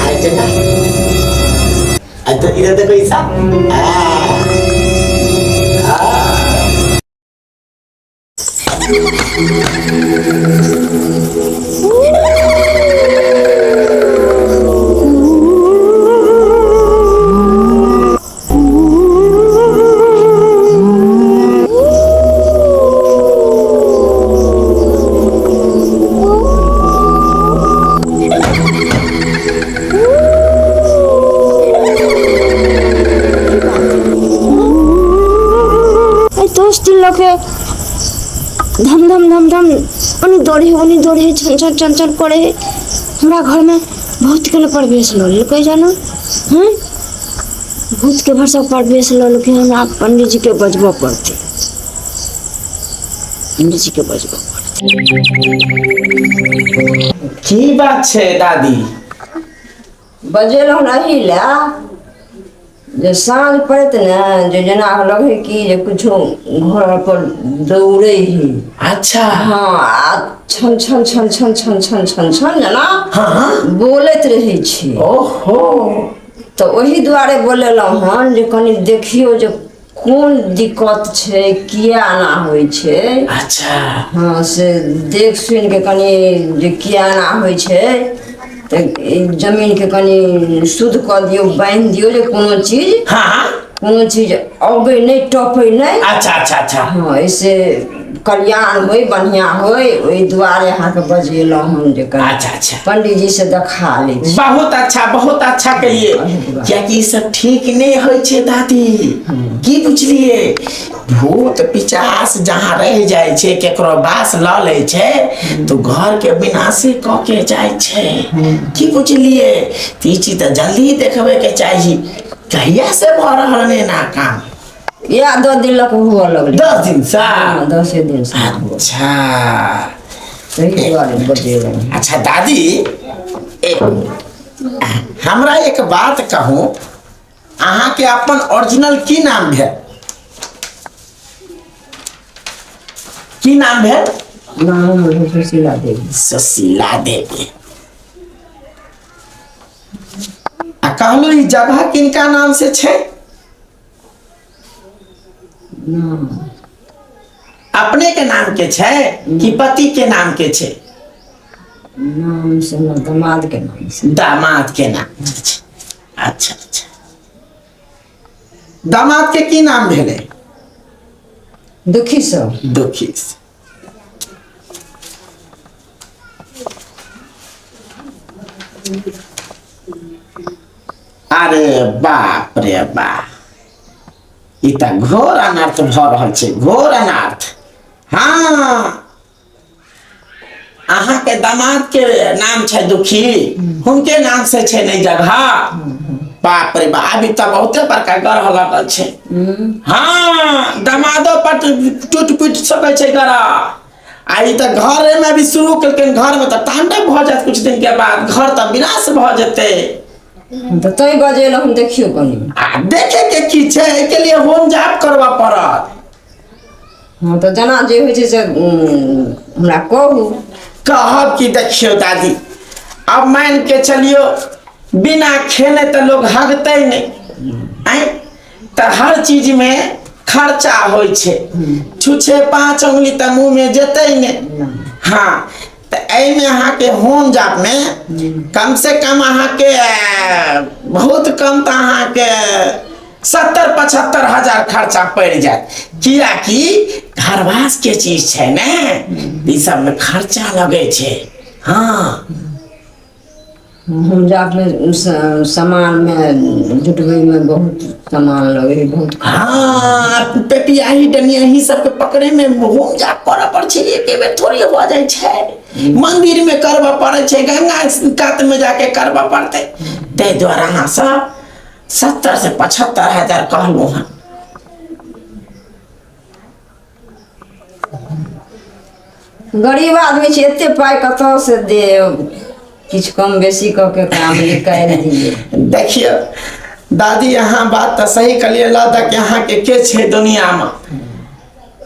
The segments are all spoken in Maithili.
আরেকটা আচ্ছা, এটা দেখো ইসা। এই 10 दिन लगे धम धम धम धम ओनी दौड़े है, ओनी दौड़े है, छन छन छन छन करे है। हमरा घर में भूत के प्रवेश लऽ लेलकै जानो। हूँ, भूत के भरसा प्रवेश लऽ लेलकै। हमरा पंडित जी के बजबऽ पड़तै, पंडित जी के बजबऽ पड़तै। की बात छै दादी? बजेलहुँ एहि लए जे साँझ पड़ैत ने जे जेना लगै कि जे किछो घर पर दौड़ै है। हँ, आ छन छन छन छन छन छन छन छन जेना बोलैत रहै छै। ओहो। तऽ ओहि दुआरे बोलेलहुँ हन जे कनि देखियौ जे कोन दिक्कत छै, किया एना होइ छै। हँ, से देख सुनि के कनि जे किया एना होइ छै, तऽ ई जमीनके कनि शुद्ध कऽ दियौ, बान्हि दियौ जे कोनो चीज कोनो चीज अबै नहि, टपै नहि। अच्छा अच्छा अच्छा हँ, एहिसँ कल्याण होइ, बढ़िआँ होइ, ओहि दुआरे अहाँके बजेलहुँ हम जे कनि अच्छा अच्छा पंडीजी से देखा लै छी। बहुत अच्छा, बहुत अच्छा कहिए, कियाकि ई सब ठीक नहीं होइ छै दादी। की बुझलिए, भूत पिचास जहाँ रह जाइ छै, केकरो बास लऽ लै छै, तो घर के विनाशे कऽ के जाइ छै। की बुझलिए, तऽ ई चीज तऽ जल्दी देखबे के चाही। कहिया से भऽ रहल है ना काम? इएह 10 दिन लऽ कऽ हुअ लगलै। 10 दिन से? हँ, 10 दिन से। ताहि दुआरे बजेलहुँ। अच्छा दादी, हमरा एक बात कहू, अहाँके अपन ओरिजिनल की नाम भेल? की नाम भेल? नाम हमर भेल सुशीला देवी। सुशीला देवी। आ कहलहुँ, ई जगह किनका नाम से छै? नाम। अपने के नाम के छै कि पति के नाम के छै? नाम से हमर दामाद के नाम से। दामाद के नाम से छै। अच्छा अच्छा, दामाद के की नाम भेलै? दुखी सब। दुखी। अरे बाप रे बाप, ई तऽ घोर अनर्थ भऽ रहल छै, घोर अनर्थ। हँ, अहाँके दामाद के नाम छै दुखी, हुनके नाम से छै नहि जगह। बाप रे बाप, अभी तऽ बहुते बड़का ग्रह लगल छै। हँ, दामादो पर टूट पुट सकै छै ग्रह। आ ई तऽ घरे में भी शुरू केलखिन, घर में तऽ तांडव भऽ जायत कुछ दिन के बाद, घर तऽ विनाश भऽ जेतै। तऽ तैं बजेलहुँ हम, देखियौ कनि। आ देखे के की छै, एहिके लिए होम जाप करबऽ पड़त। हँ, तऽ जेना जे होइ छै से हमरा कहू। कहब कि देखियौ दादी, अब मान के चलियौ बिना खेने तऽ लोग हगतै नहि आँय, तऽ हर चीज में खर्चा होइ छै। छुछे 5 उंगली तऽ मुँह में जेतै नहि। हाँ, तऽ एहिमे अहाँके होम जाप में कम से कम अहाँके बहुत कम तऽ अहाँके 70-75 हजार खर्चा पड़ि जायत, कियाकि घरवास के चीज छै ने, ई सबमे खर्चा लगै छै। हँ। होम जापमे सामानमे जुटबैमे बहुत सामान लगै है, बहुत। हँ, पेपियाही डनियाही सबके पकड़े में होम जाप करऽ पड़ै छै। एके बेर थोड़ी हो जाइ छै। मंदिर में करबऽ पड़ै छै, गंगा कात में जाके करबऽ पड़तै। ताहि दुआरे अहाँ सब 70 से 75 हजार कहलहुँ हँ। गरीब आदमी छै, एते पाइ कतऽ से देब? किछु कम बेसी कऽ के काम निकालि दियै। देखियौ दादी, अहाँ बात तऽ सही कहलियै। लऽ दऽ के अहाँके के छै दुनियामे?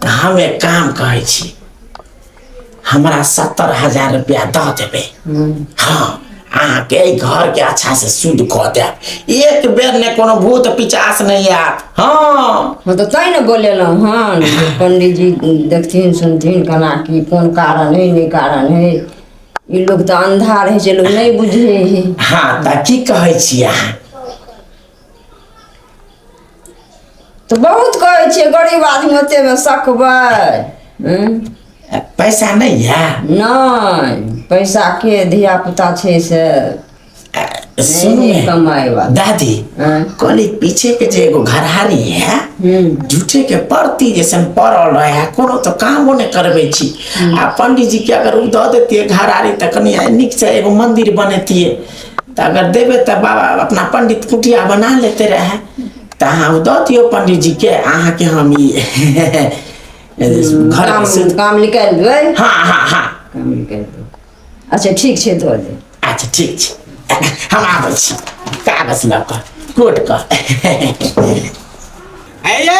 तऽ हम एक काम कहै छी, हमरा 70 हजार रुपया दऽ देबै। हँ, अहाँके एहि घरके अच्छा से शुद्ध कऽ देब, एक बेर ने कोनो भूत पिचास नहि आयत। हँ हँ, तऽ तैँ ने बोलेलहुँ हन जे पंडीजी देखथिन सुनथिन केना की कोन कारण है नहि कारण है। ई लोग तऽ अन्धा रहै छै, लोग नहि बुझै है। हँ, तऽ की कहै छी अहाँ? तऽ बहुत कहै छियै, गरीब आदमी ओतेमे सकबै? हूँ? पैसा नहि यऽ? नहि, पैसा के धिया पुता छै से सुनू नहि ने कमाइ वाला। दादी। हाँ। कहली पीछे के जे एगो घरहारी है, झूठे के परती जैसन पड़ल रहे है, कोनो तो कामो नहि करबै छी। आ पंडित जी के अगर उ दऽ देतियै घरहारी तऽ कनि नीक से एगो मंदिर बनेतियै। तऽ अगर देबै तऽ बाबा अपना पंडित कुटिया बना लेते रहे। तऽ अहाँ ओ दऽ दियौ पंडित जी के, अहाँके हम ई घर काम काम निकालि देबै। हाँ हाँ हाँ। काम निकालि देबै। अच्छा, ठीक छै, दऽ देब। अच्छा, ठीक छै, हम आबै छी कागज लऽ कऽ कोर्ट कऽ। ये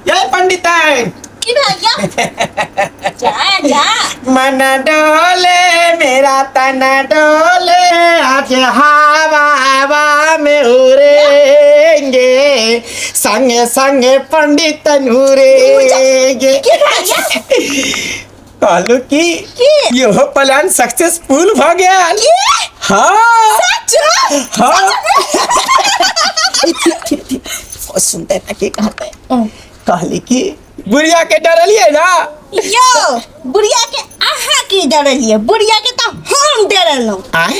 ये पंडिताइन। की भए गया? जा जा। मन डोले मेरा तन डोले, आज हवा हवा में उड़ेंगे, संगे संगे पंडित नूरेंगे। की भए गया? कहलू कि की? इहो प्लान सक्सेसफुल भ गेल। हाँ। सच? हाँ, सुनते ना की कहते। कहली कि बुढ़िया के डरलिए ना? यो बुढ़िया के अहाँ की डरलिए? बुढ़िया के तऽ हम डरलहुँ। आय।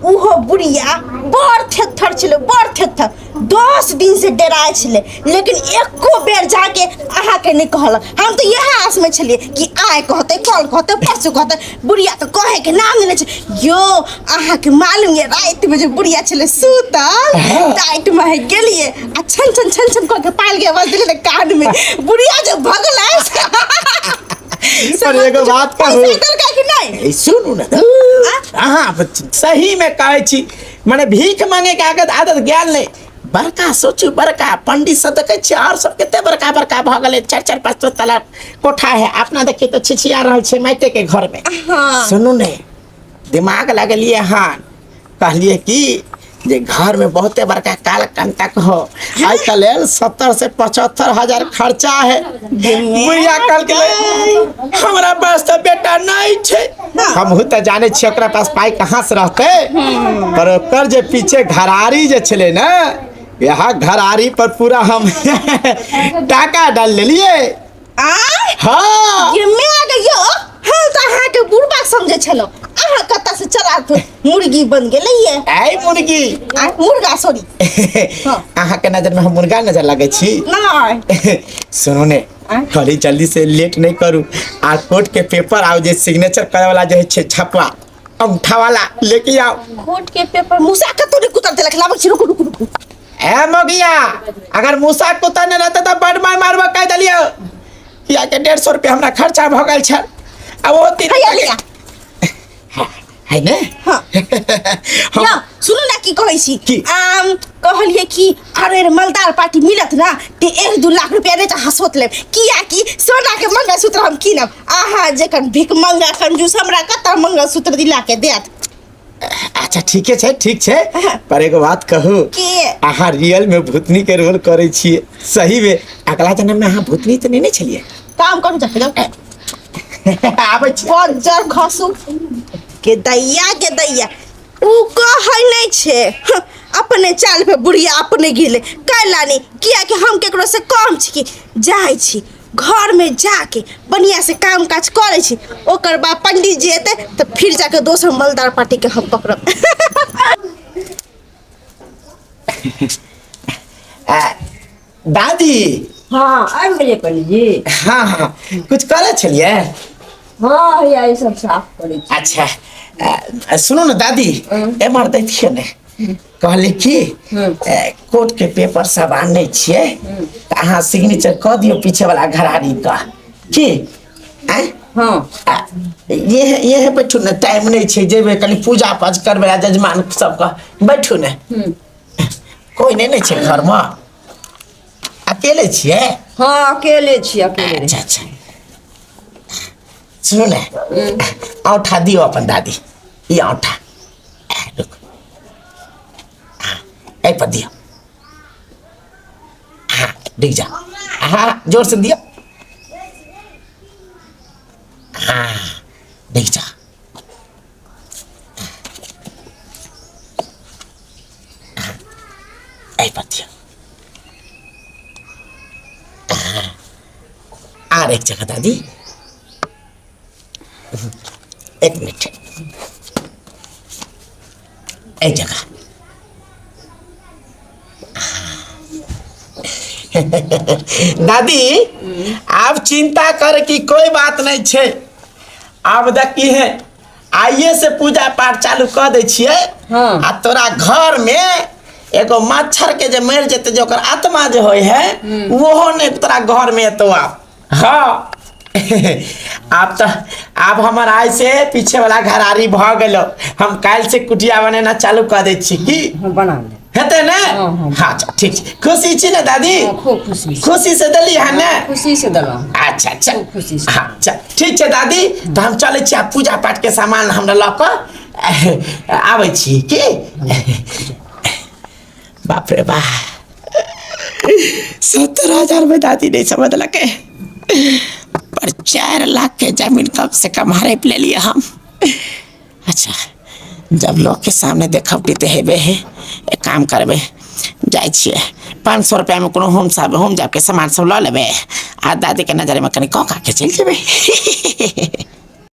ओहो बुढ़िया बड़ थेथर छलै, बड़ थेथर। 10 दिन से डराइ छलै, लेकिन एको बेर जाके अहाँके नहि कहलक। हम तऽ इएह आसमे छलियै कि आइ कहतै, कल कहतै, परसू कहतै। बुढ़िया तऽ कहैके नाम नहि लै छै। यो अहाँके मालूम ये, रातिमे जे बुढ़िया छलै सुतल, टाइटमे है गेलियै आ छन छन छन छन कऽ के पायल के आवाज देलियै ने कानमे, बुढ़िया जे भगलै। पर एगो बात कहू? पैसा देलकै कि नहि? ए, सुनू ने, अहाँ सही में कहै छी, मने भीख मांगे के आदत आदत गेल नहीं। बड़का सोचू, बड़का पंडित सब देखै छियै और सब कते बड़का बड़का भऽ गेलै, चारि चारि पाँच पाँच तला कोठा है। अपना देखिए तऽ छिछिया रहल छै माइटे के घर में। सुनू ने, दिमाग लगलिए हन। कहलिए कि जे घर में बहुते बड़का काल कंटक हो, आइ के लेल 70 से 75 हजार खर्चा है। बुढ़िया कहल के हमरा पास तऽ बेटा नहीं छै। हमहूँ तऽ जानै छियै ओकरा पास पाइ कहाँ से रहतै, पर ओकर जे पीछे घरारी जे छलै ने, यहाँ घरारी पर पूरा हम टाका डाल लेलिए। आय? हाँ। ये मैं गई यो, हम तो अहाँ के बुढ़बा समझे छलो, अहाँ कतऽ से चला मुर्गी बन गेलै ये? आय मुर्गी? आय मुर्गा, सॉरी। हाँ। अहाँ के नजर में हम मुर्गा नजर लगे छी? नहीं। सुनू ने। आँय? कहली जल्दी से लेट नहीं करू आ कोर्ट के पेपर आओ, जे सिग्नेचर करे वाला जे छै छपवा अंगूठा वाला लेके आओ। कोर्ट के पेपर मूसा कतौ नहीं कुतर देलक? लाबै छी, रुकू रुकू रुकू। ए मोगिया, अगर मूसा कुत्ता नहीं रहता तो बड़ मार मारबो, कह देलियो। किया के 150 रुपया हमरा खर्चा भ गेल छल आ वो तीन हैया लिया। है ने? हाँ। हम या सुनू ना, की कहै छी? की? आम कहलिए कि अरे मलदार पार्टी मिलत ना ते 1-2 लाख रुपया नहीं तऽ हंसोत लेब, किया कि सोना के मंगलसूत्र हम कीनब। अहाँ जखन भीख मंगा कंजूस हमरा कतऽ मंगलसूत्र दिला के देत? अच्छा, ठीके छै, ठीक छै, पर एगो बात कहू? की? अहाँ रियल में भूतनी के रोल करै छियै सही में? अगला जन्म में अहाँ भूतनी तऽ नहीं ने छलियै? काम करू जाके, जाउ। आबै छी। बज्जर खसू के दैया के दैया, उ कहै नहीं छे। हँ, अपने चाल पे बुढ़िया अपने गिरले। कैला नहीं, किया कि हम केकरो से कम छी? कि जाइ छी घर में, जाके बढ़िया से काम काज करै छी, ओकर बाद पंडित जी एतै तऽ फिर जाके दोसर मलदार पार्टी के हम पकड़ब। दादी। हाँ, आबि गेलियै पंडीजी? हाँ हाँ, कुछ करै छलियै? हाँ, हैया ई सब साफ करै छी। अच्छा, सुनू ने दादी, एम्हर देखियौ ने, कहली कि कोर्ट के पेपर सब आनै छियै तऽ अहाँ सिग्नेचर कऽ दियौ पीछे वाला घरारी का की। आँय? हाँ। ये ये है, बैठू ने, टाइम नहीं छै, जेबै कनि पूजा पाठ करबै आ जजमान सबके। बैठू ने। कोई नहीं ने छै घरमे, अकेले छियै? हाँ, अकेले छी, अकेले। अच्छा अच्छा, सुनू ने, औंठा दियौ अपन दादी, ई औंठा रुक, हाँ, एहि पर दियौ। हाँ, रुक जा, हाँ, जोर से दियौ। हाँ, रुक जा। हाँ, एहि पर दियौ। आर एक जगह दादी, एक मिनट, एक जगह। दादी, आब चिंता करे की कोई बात नहीं छे। आब देखी है, आइए से पूजा पाठ चालू कर दै छियै। आ तोरा घर में एगो मच्छर के जे मरि जेतै, जे ओकर आत्मा जे होइ है, ओहो नहि तोरा घर में एतौ आब। हाँ, आब तऽ आब हमर आइ से पीछे वाला घरारी भऽ गेलो। हम काल्हि से कुटिया बनेना चालू कऽ दै छी की? हाँ, बना ले। हेतै ने? हाँ। हाँ, अच्छा, ठीक छै। खुशी छी ने दादी? हाँ, खूब खुशी छी। खुशी से देली है ने? खुशी से देलहुँ। अच्छा अच्छा। खूब खुशी से। हाँ, अच्छा, ठीक छै दादी, तऽ हम चलै छी। आ पूजा पाठ के सामान हमरा लऽ कऽ आबै छी की। बाप रे बा, 70,000 में दादी नहीं समझलकै, पर 4 लाख के जमीन कम से कम हड़प ले लिए हम। अच्छा, जब लोग के सामने देखब तऽ हेबे है। एक काम करबै, जाइ छियै, 500 रुपैआमे कोनो होम साहब होम जाबके सामान सब लऽ लेबै आ दादीके नजरमे कनि कऽ के चलि जेबै।